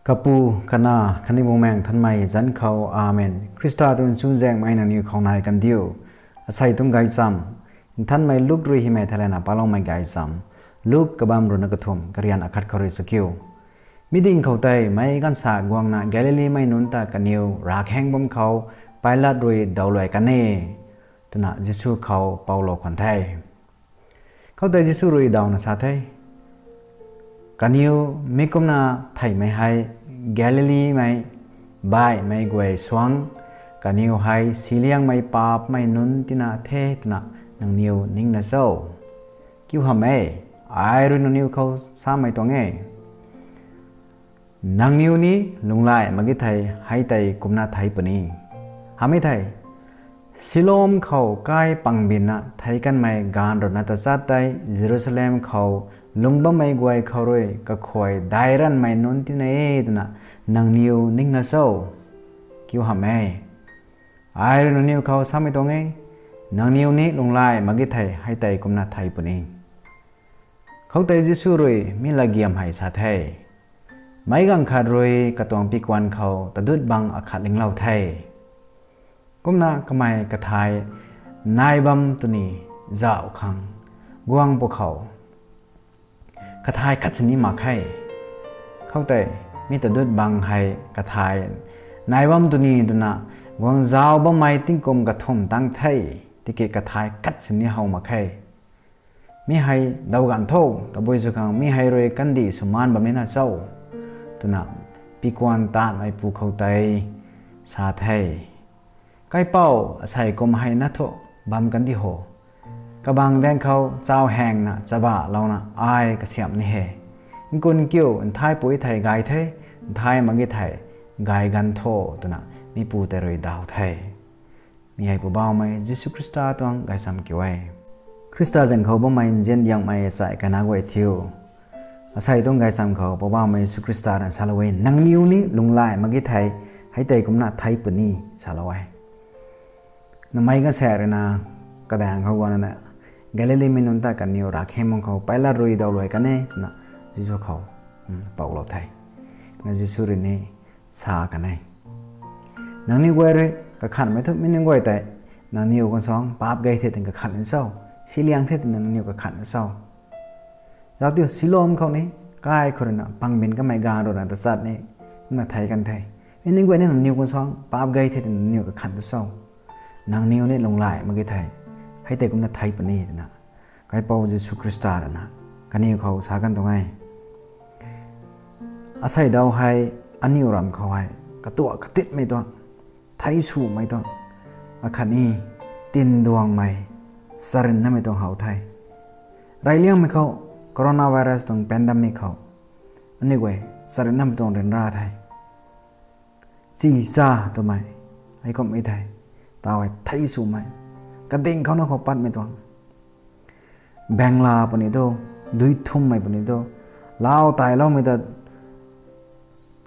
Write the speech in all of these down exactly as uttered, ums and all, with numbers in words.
Kapu, Kanac khatni Bumaengh Nthanmei zanc khou, Amen. Khrista tuang chuzaenghmei nangniw khou nai kandiu. Asei tuang gaychamv, Nthanmei Luk rui hymei theilayna paloumei gaychamv, Luk kabamv ruhna kathumh, karian akhat khou rui chakiu. Mi ding khou tei meic gaanvsaekc guangna Galilimei nunc ta kaniw ravkhang bam khou Pilat rui dawluai kan e, twna Jisu khou poulou khwan the. Khoutei Jisu rui dawna sa the, Kaniw mi kumna theihmei hei Galilimei baihmei guay suangc, kaniw hei siliangmei paapcmei nunc tina the twna nangniw ningna cho? Kiu hamh e, ai rui nangniw khou samei tuang e, nangniw ni lunghlaic mak ge thei hei tei kumna thei puni. Hamhmei thei, Siloam khou kai pangbinna thei kanmei gaanv ruhna tachat tei Jerusalem khou lung bammei guay khou rui kakhuay daic ranvmei nunc tina e twna nangniw ningna cho? Kiu hamh e, ai rui nangniw khou samei tuang e, nangniw ni lunghlaic mak ge thei hei tei kumna thei puni. Khoutei Jisu rui mi latgiam hei sa the, Meic gaanv khat rui katuang pikuan khou tadut bang akhat linglou the. Kumna kamei kathai nai bam twni zauh khang guang pwkhou, kathai khat sini mak khe. Khoutei mi tadut bang hei kathai nai bam twni twna guang zauh bammei tingkum kathumh tang the, tiki kathai khat sini how mak khe. Mi hei daw ganv tho, tabui sw khang mi hei rui kandih swmaan bam nina cho? Twna pikuan taanhmeipu khou tei sa the, Kaipouc, asei kum hei na thu bam kandi ho. Kabang daeng khou chauhaengna chabahlouna ai kasiamh ni he. Nkun kiu nthaipui thei gay the, nthai mak ge thei gay ganv tho, twna mipu tei rui daw the. Mi hei Poubauhmei Jisu Khrista tuang gaychamv kiu e. Khrista zaeng khou bammei nzian diangmei achai kaina guay thiu, asei tuang gaychamv khou Poubauhmei Jisu Khrista rui salou e, nangniw ni lunghlaic mak ge thei hei tei kumna thei puni, salou e. Namei gaanvsaekc ruina kadaeng khou guangna Galilimei nunc ta kaniw ravkhang bam khou Pilat rui dawluai kan e twna Jisu khou poulou the. Na Jisu rui ni sa kan e, nangniw guay rui kakhanhmei thu mi nunc guay tei nangniw khang suangc paap gay the twna kakhan ni cho? Siliang the twna nangniw kakhan ni cho? Zauc tiu, Siloam khou ni kai khou ruina pangbin kanmei gaanv ruhna tachat ni kumna thei kan the. Mi nunc guay ni nangniw khang suangc paap gay the twna nangniw kakhan tu cho? Nangniw ni lunghlaic mak ge thei hei tei kumna thei puni, twna Kaipouc Jisu Khrista ruina kaniw khou sa kan tuang e. Asei daw hei aniw ram khou hei katuak katitmei tuang, thei swmei tuang, akhatni tinduangmei, charynmei tuang how the. Reyliangmei khou, coronavirus tuang pandemic khou aniw guay charynmei tuang ryanra the. Chi cha twmei, hei kumhmei thei, taw hei thei swmei, kading khouna khou patmei tuang, bangla puni tu, dui thumhmei puni tu, lau tailoumei ta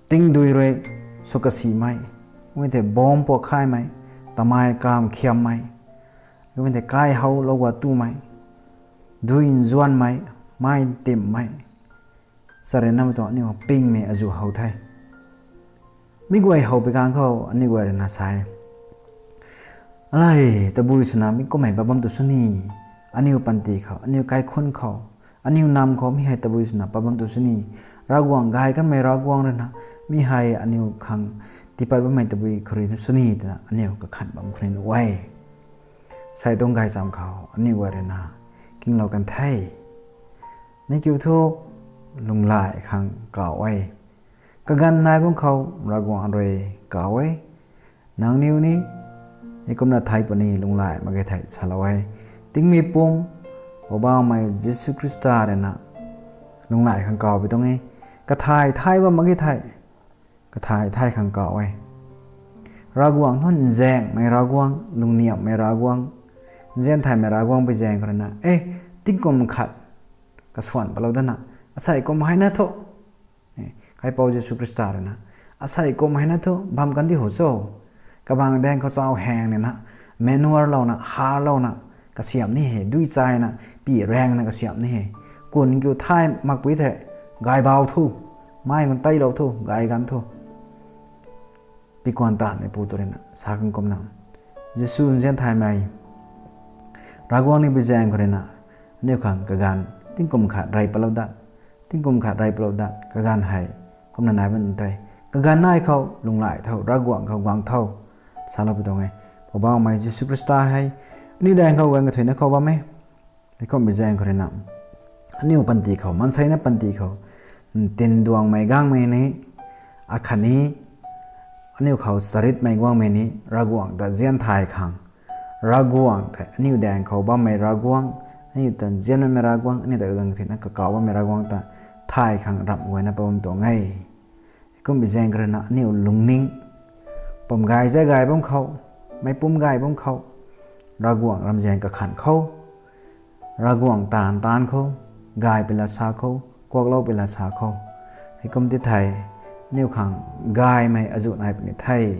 tingdui rui sw kasimei, kumhmei thei bomb puak khaymei, tamei kam khiammei, kumhmei thei kai howlou gua tumei, dui nzuanmei, mei ntimhmei, charynmei tuang aniw pingmei azuh how the. Mi guay how pui kang khou aniw guay ruina sa e, alei, tabui swna mi kummei pat bam tu sw ni, aniw panty khou, aniw kaikhunc khou, aniw nam khou mi hei tabui swna pat bam tu sw ni, Ravguangc gay kanmei Ravguangc ruina mi hei aniw khang tiipat bammei tabui khou rui sw ni, twna aniw kakhan bam khou ni nuh e. Asei tuang gaychamv khou aniw guay ruina kinglou kan the. Mi kiu thu lunghlaic khang kaw e. Kaganv nai bam khou Ravguangc rui kaw e. Nangniw ni hei kumna thei puni, lunghlaic mak ge thei, salou e. Tingmei pum, Poubauhmei Jisu Khrista ruina lunghlaic khang kaw pui tuang e. Kathai thei bam mak ge thei, kathai thei khang kaw e. Ravguangc thu nzaenghmei Ravguangc, lungniamhmei Ravguangc, nzian thaymei Ravguangc pui zaeng khou ruina, e, tingkum khat kasuan patlou dana, asei kum hei na thu, e, Kaipouc Jisu Khrista ruina, asei kum hei na thu bam kandi ho cho? Kabang daeng khou chau haeng nina, manual louna, harlouna kasiamh ni he, dui chayna, pi raengna kasiamh ni he. Kun kiu thay makpui thei, gaybau thu, Mei khou teilou tho, gay ganv tho. Pikuan taanvmeipu tu ruina sa khang kumna, Jisu nzian thaymei Ravguangc ni bi zaeng khou ruina, aniu khang kaganv tingkum khat rey palou dat, tingkum khat rey palou dat kaganv hei kumna nai bam tei, kaganv nai khou lunghlaic tho, Ravguangc khou guang tho, salou pi tuang e. Poubauhmei Jisu Khrista hei aniu daeng khou ganv kathuicna khou bam e. Heikumbi zaeng khou ruina, aniu panty khou, maanseina panty khou, ntinduangmei guangmei ni, akhatni aniu khou charitmei guangmei ni, Ravguangc ta nzian thay khang, Ravguangc tei aniu daeng khou bammei Ravguangc, aniu ta nzianmei Ravguangc, aniu ta ganv kathuicna kakau bammei Ravguangc ta thay khang ramh guayna pa bam tuang e. Heikumbi zaeng khou ruina aniu lungning, pum gay zay gay bam khou, meic pum gay bam khou, Ravguangc ramzian kakhanh khou, Ravguangc taanv taanv khou, gay pui lat sa khou, kuaklou pui lat sa khou, heikum ti thei, aniu khang gaymei azuh nai puni the.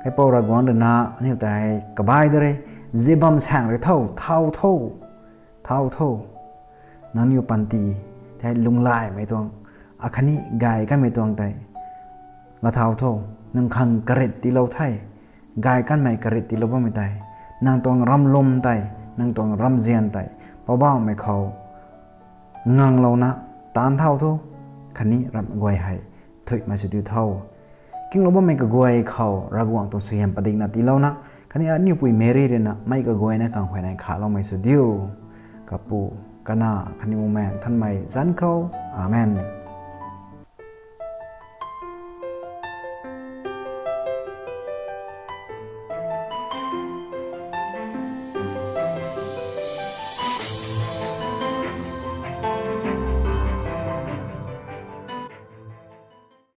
Kaipouc Ravguangc ruina aniu ta hei kabai da re, zi bam saeng rui tho, thau tho, thau tho. Nangniw panty tei lunghlaicmei tuang, akhatni gay kanmei tuang tei laa thau tho. Nang khang karit tiilou the, gay kanmei karit tiilou bammei tei, nang tuang ramlum tei, nang tuang ramzian tei, Poubauhmei khou nganglouna taanv thau tho, khatni ramh guay hei thuimei sw diu tho. Kinglou bammei kaguay khou Ravguangc tuang suaihiam padikna tiilouna, khatni aniu pui Meri ruina meic kaguayna khang huayney khaloumei sw diu. Kapu, Kanac, khatni Bumaengh Nthanmei zanc khou. Amen.